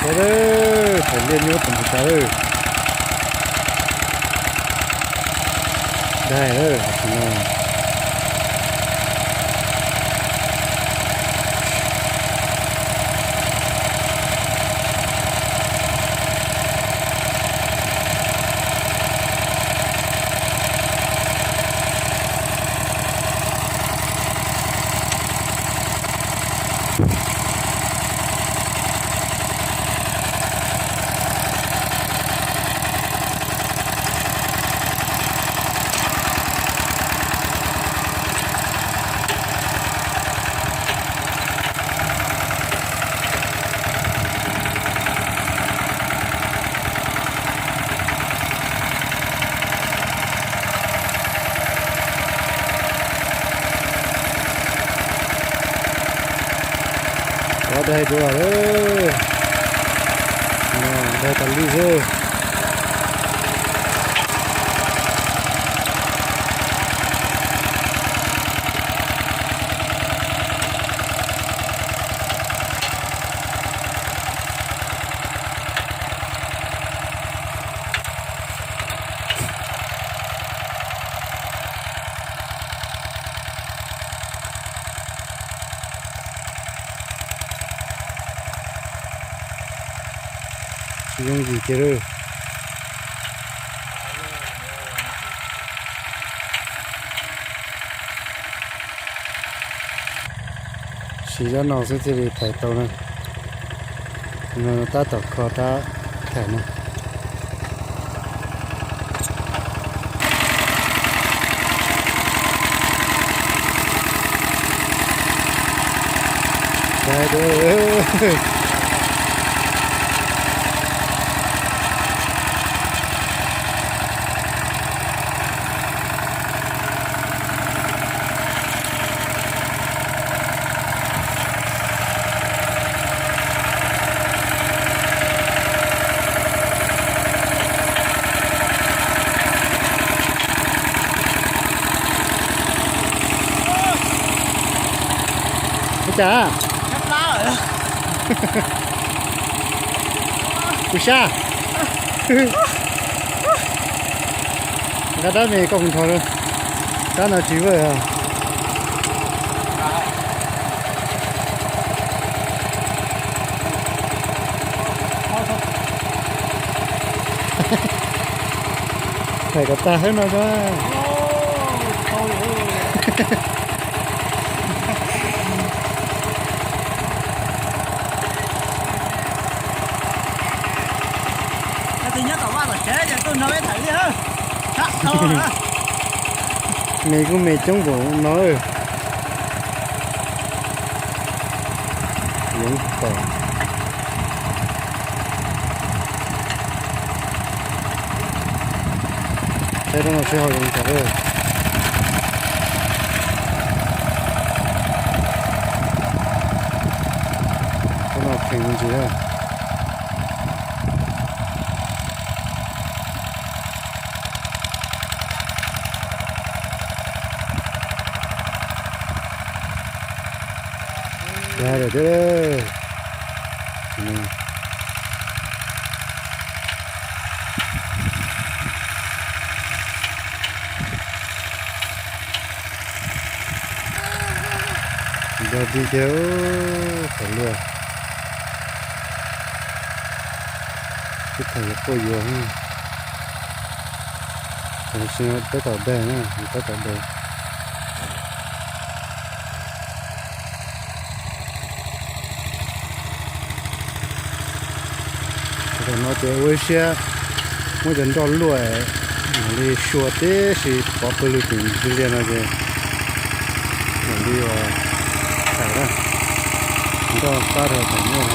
Lawm, thaum liaj nyuaj tus npus sav lawm. Dai lawm, tam sim no. Ov dai dua lawm. Dai tas li xwb. Tsis yooj yim kiag lawm. Siv zog no xwb thiaj li thaiv tau na. No tab tom kho tab thaiv na. Ua cas? Kuv sab. Nqa rab me koj mus nrho, rab no tsis vwj. Thaiv kom tag hawb no tso. Me kuj me coob npaum no. Yoov tom. Saib rab no seb ho zoo cas. Rab no kheev me ntsis na. Dai lawm thiab. Yog dig kiag, thaum liaj twb thaum yuav quaj yuav, tam sim no tab tom dai na, tab tom dai. Tam no ces ua ib siab muab cov nroj luaj, mam li sua tib si pov pawg lug tim ntsis liaj no ces mam li ua thaiv na. Nroj pab rau thaum muaj.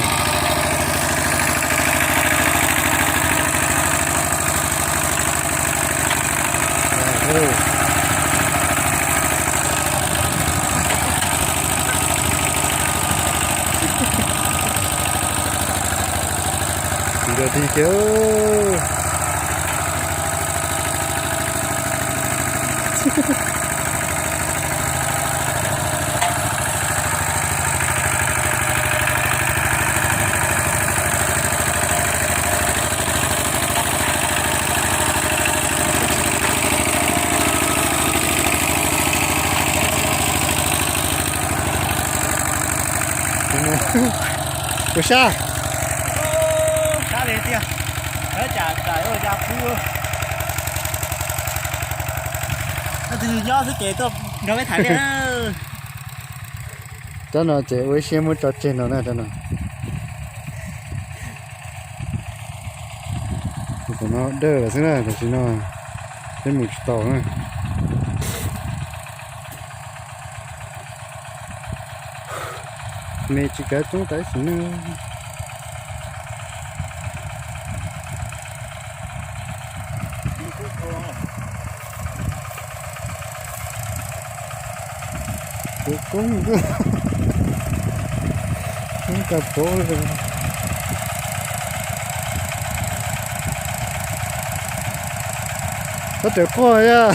Ntsia dig kiag. Puas sab? Sab li tiag. Sab cas cas ua ya pub. Tus nyob xwb ces tuaj nrog peb tham li. Rab no ces ua ib siab muab tso tseg no na rab no. Tam no dawj lawm xwb na, tam sim no peb mus tsis tau na. Me tsis kav coob tam sim no. Puv koob, koob kawg pov. Txhob raws quaj yog.